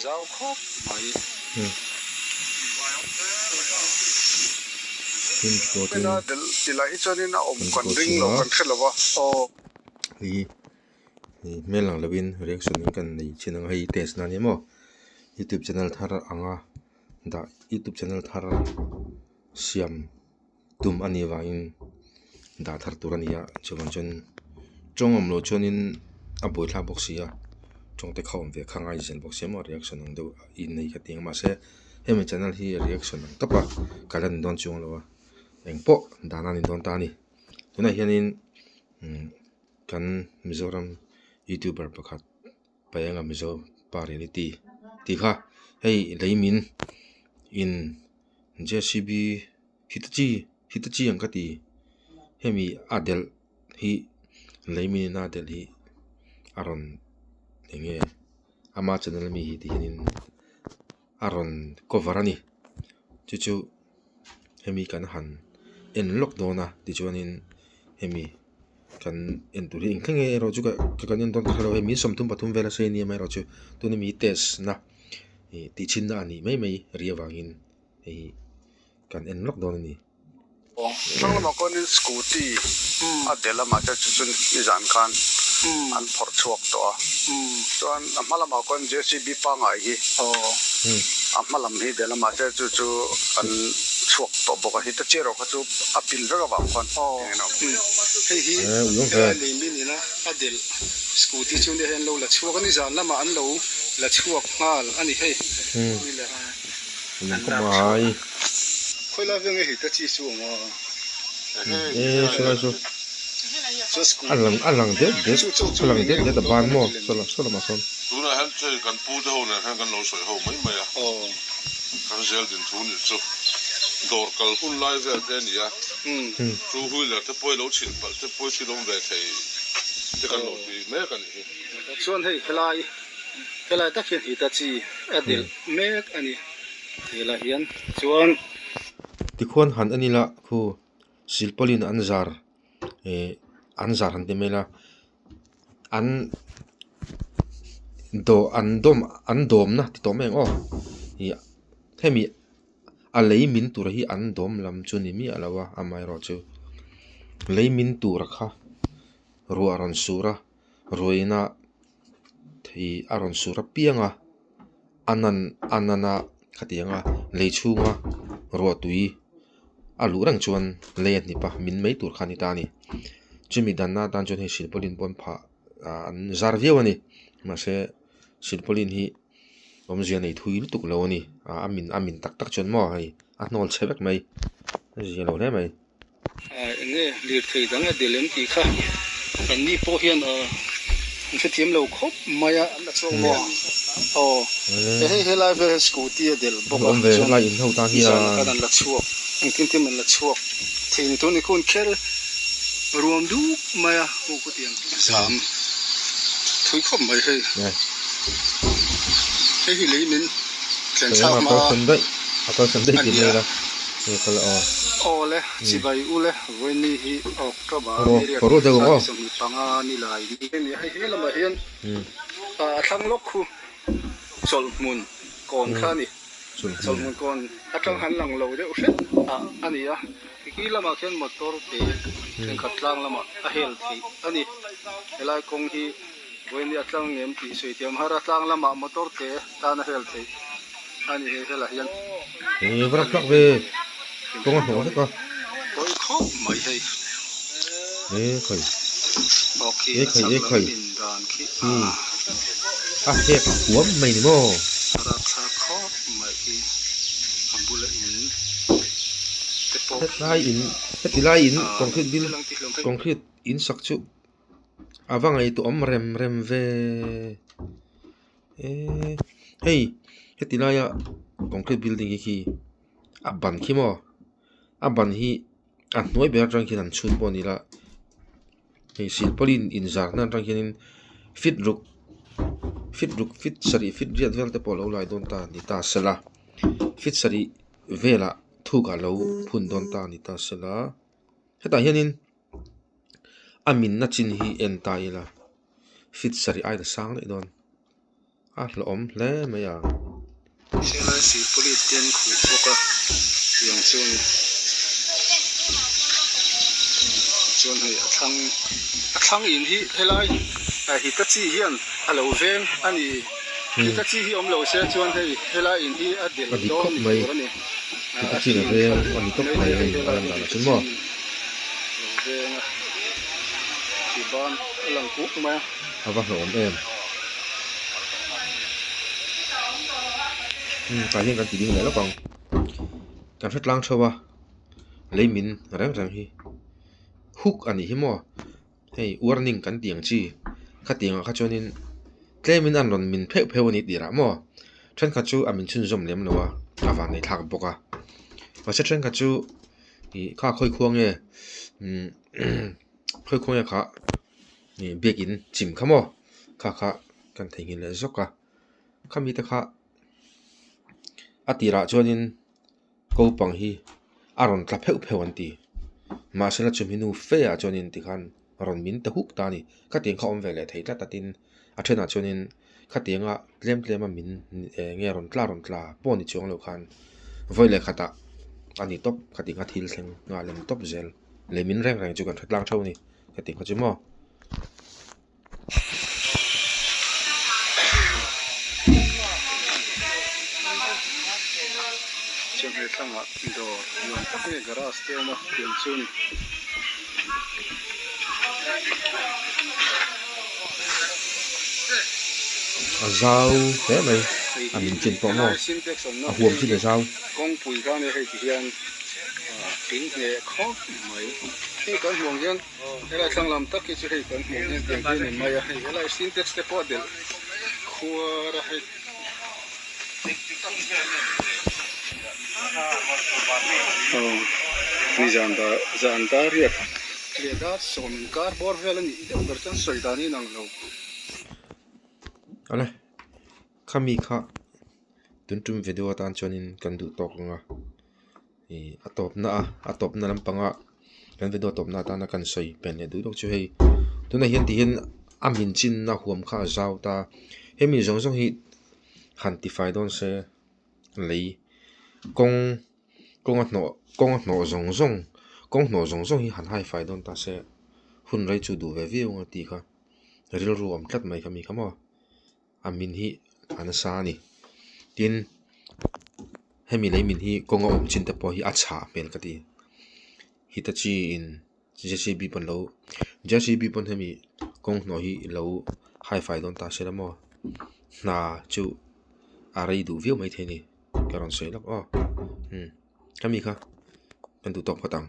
Zau khawp mai. Hnim pawtin kan ring lo kan hre lo a aw. Hei hi hmel ang lovin reaction in kan nei thin ang a hei test na a ni maw youtube channel thar anga dah youtube channel thar siam tum a nih avangin dah thar tur a ni a chuvang chuan tawng awm loh chuanin a buaithlak bawk si a tawng te kha awm ve kha a ngaihzel bawk si a maw reaction ang deuh in nei ka ti ang mahse hemi channel hi reaction ang tawp a kal a ni dawn chuang lo a engpawh dan a ni dawn ta a ni tunah hianin umm kan Mizoram youtuber pakhat Paenga Mizo pa reality tih kha hei lei min in J C B Hitachi Hitachi ang ka ti hemi a delh hi lei min in a delh hi a rawn eng nge ama channel ami hi ti hianin a rawn cover a ni chu chu hemi kan han en lawk dawn a tichuanin hemi kan en tur hi eng thleng nge erawh chu ka kan en dawn ka hrelo hei min 33 vel a sei ania amaherawhchu tuna mi test na ih tih chhin na a nih mai mai ri avangin hei hi kan en lawk dawn a ni. Hrang lamah kawnin scooty a del a mahse chu chu nizan khan an phawrh chhuak tawh a chuan a hma lamah kawnin JCB pangngai hi a hma lam hi del a mahse chu chu an chhuak tawh bawk a hitachi erawh kha chu a pil vek avang khan engin a awm. Hei hi helai lei min ina a del scooty chu nia hei an lo la chhuak a nizan lamah an lo la chhuak nghal a ni hei. An lak chhuah. Khawi lai veng nge hei ta chi chu awm a. E saw lai chu a lang a lang det det a lang det det a ban maw saw lam saw lamah sawn. Tunah hian hei kan pu te ho nen hian kan lo sawi ho mai mai a, kan zel din thu nih chu dawr kal hun lai vel te a ni a, two wheeler te pawh i lo chhin palh te pawh i thil awm ve thei te kan lo ti mek a nih hi. Chuan hei helai helai tak hian hei ta chi a delh mek a ni. Helah hian chuan. Tikhuan han en ila khu silpawlin an zar eh an zar han ti mai ila an dawh an dawm an dawmna ti tawh mai ang aw ih hemi a lei min tur hi an dawm lam chu ni miah lo a amaherawhchu lei min tur kha ruah a rawn sur a ruihna thei a rawn sur apiang a a nan a nan a khatiang a lei chhunga ruah tui a luh reng chuan lei a hnip a min mai tur kha a ni ta a ni chumi danna atan chuan hei silpauline pawn phah ah an zar viau a ni mahse silpauline hi awmzia nei thui lutuk lo a ni ah a min a min tak tak chuan maw hei a hnawl chhe vek mai a zia lo hle mai. Eng nge lirthei dang a del em tih kha kan ni pawh hian an hrethiam lo khawp mai a an la chhuak mai a aw hei helai vel hian scooty a del bawk a chuan nizan khan an la chhuak engtin tin an la chhuak thei ni tun ni khun kher ruam duk mai a hu khutiang zam thui khawp mai hei hei hi lei min thlen thlak hma a ni a. Aw le, chibai u le, vawiini hi October ni riat thla 25 ni lai ni a ni a, hei he lamah hian a thlang lawk khu chawlhhmun kawn kha a ni, chawlhhmun kawn atang han lang lo deuh hret ah a ni a, khi lamah khian motor te thenkhat tlang lamah a hel theih a ni, helai kawng hi vawiini a tlang ngem tih sawi thiam har a, tlang lamah motor te tan a hel theih a ni he helah hian. He va rak hlak ve kawng a hnawh vek a. Pawi khawp mai hei. E khai. Awk khi E a khai chak e lam khai. min dan khi a. Hmm. A hek huam mai ni maw. A rak thlak khawp mai khi a bula in te pawh Hetlai in heti lai in concrete bil concrete in sak chu a va ngaihtuah awm rem rem ve. Eee hei heti laia concrete building hi khi a ban khi maw a ban hi a hnuai ber atang khian an chhut pawh a ni la hei silpauline inzar na atang khianin feet ruk feet ruk feet sarih feet riat vel te pawh a lo lai dawn ta ni ta sela feet sarih velah thuk a lo phun dawn ta ni ta sela hetah hianin a minna chin hi en ta ila feet sarih aia sang daih dawn. A hlawhawm hle mai a. Helai silpawlih te an khuh bawk a tiang chu a ni. Chuan hei a thlang a thlang in hi helai Hitachi hian a lo veng a ni. Hitachi hi awm lo se chuan hei helai in hi a del A dik dawn khawp ni mai. tur a ni. Hitachi in a veng a ni tawp mai hei a lan danah chuan maw. Lo veng a khi ban a lang kuk mai a. A va hlawhawm em. Umm tah hian kan ti ding leh lawk ang. Kan hre tlang theuh a lei min reng reng hi huk a nih hi maw hei warning kan tih ang chi khatiang ah kha chuanin tlemin an rawn min pheuh pheuh a ni tirah maw thenkhat chu a min chhunzawm lem lo a a van nei thlak bawk a mahse thenkhat chu ih kha khawi khua nge umm khawi khua nge khah. Ih biakin chim kha maw kha kha kan theihnghilh leh zawk a khami te kha a tirah chuanin kopang hi a rawn tla pheuh pheuh an ti mahsela chumi nu fe ah chuanin tikhan rawn min ta huk ta a ni khatiang kha awm ve leh thei tlat a tin a thenah chuanin khatianga tlem tlem a min eng nge rawn tla rawn tla pawh ni chuang lo khan vawi leh khatah a ni tawp khatiang kha thil thleng nghal em tawp zel lei min reng reng chu kan hre tlang theuh a ni. Ka ti kha chu maw. Chawhmeh thlangah dawr nuam tak nge garage te a awm a tiang chu a ni. A zau hle mai a min chin pawh maw a huam chin a zau. Kawngpui kha nia hei ti hian thing hneh khawp mai. Hei kan hmuh ang hian helai thlang lam tak hi chu hei kan hmuh hian tiang hi a ni mai a, hei helai sintex te pawh a delh khuar a hei. Aw nizan dar zan dar riat leh dar sawm inkar bawr vel a nih deuh ber chuan sawi dan in ang lo. Awle khami kha tun tum video atan chuanin kan duh tawk ang a. Ih a tawpna a a tawpna lampanga kan video tawpna atana kan sawi pen leh duh deuh chu hei tunah hian tihian a min chinna huam kha a zau ta hemi zawng zawng hi han tifai dawn se lei kawng kawng a hnawh kawng a hnawh zawng zawng kawng hnawh zawng zawng hi han hai fai dawn ta se hun rei chu duh ve viau ang a tih kha rilru a awm tlat mai kha mi kha maw. A min hi a nasa a ni tin hemi lei min hi kawng a awm chin te pawh hi a chhah hmel ka ti hitachi in j c b pawn lo j c b pawn hemi kawng hnawh hi lo hai fai dawn ta se la maw hna chu a rei duh viau maithei a ni ka rawn sawi lawk aw umm hemi kha kan duh tawk phawt ang.